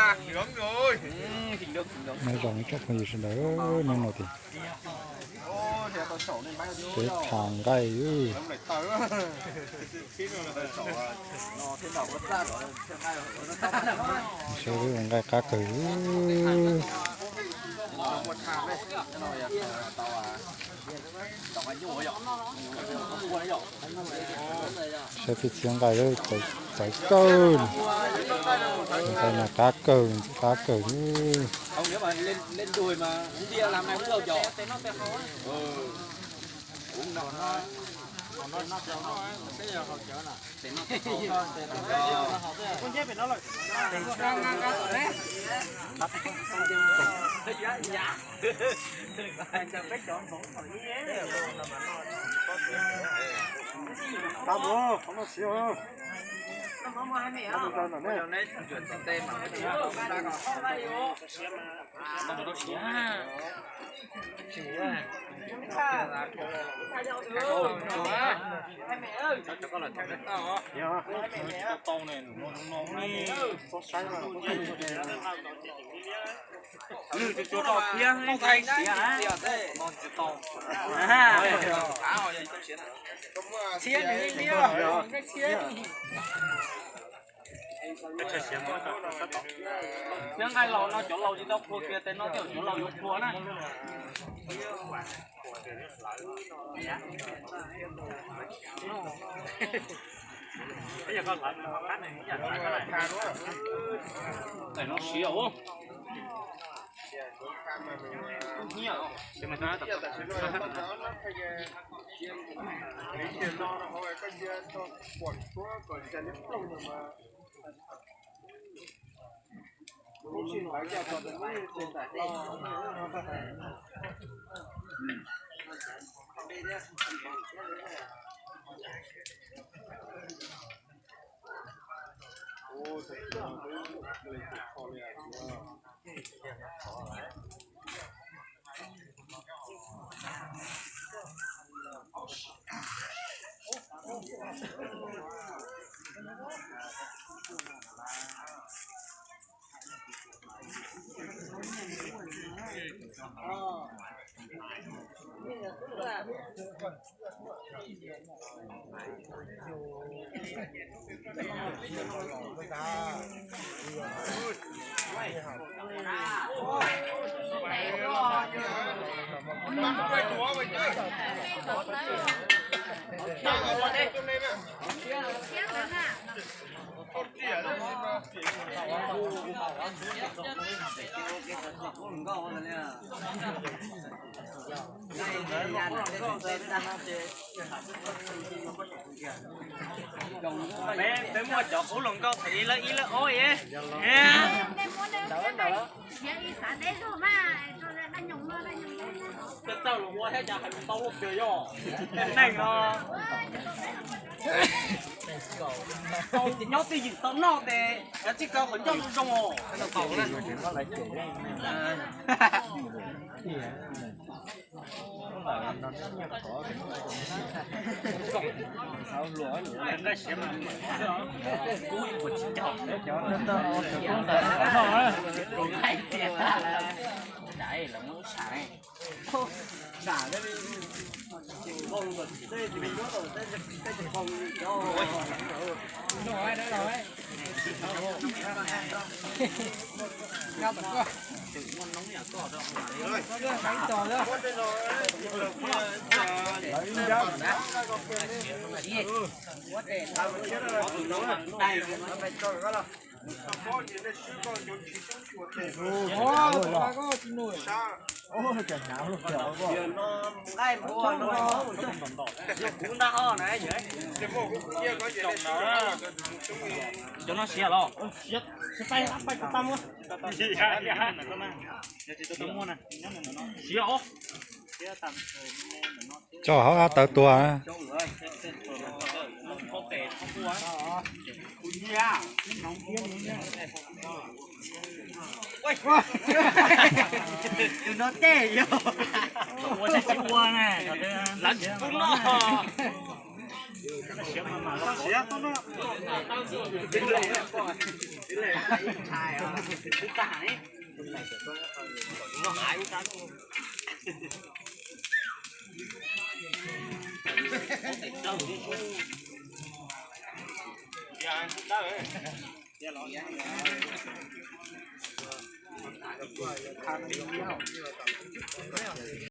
Nyob zoo ib tsoom phooj ywg sawv daws, nyob no tias peb tham nqaij. Saib peb ua nqaij qab kawg. Saib peb txhiab nqaij txawv kawg, nqaij no qab kawg, qab kawg. Lwg tsuas tsuas rau thiab siav na. Txhiab nws li liab, txhiab. Txhiab nqaij laus no cov laus tsis tau qhua kiag, tes no cov laus yuav qhua na. Tes no siav. Peb muaj cov qub hluas nkauj thaum ib lawv ib lawv ob es. Tau lus ua thiab cas hais tau lub kawg yog neeg no. Tau nyob twj ywm tau noj tes kav tsij kaw qhov ncauj zoo zoo os. Cov no siav los? Siav os. Tso hauv av tawv tuag. Tus no tej yog ua tsis ua ne, lawv tsis pub noj.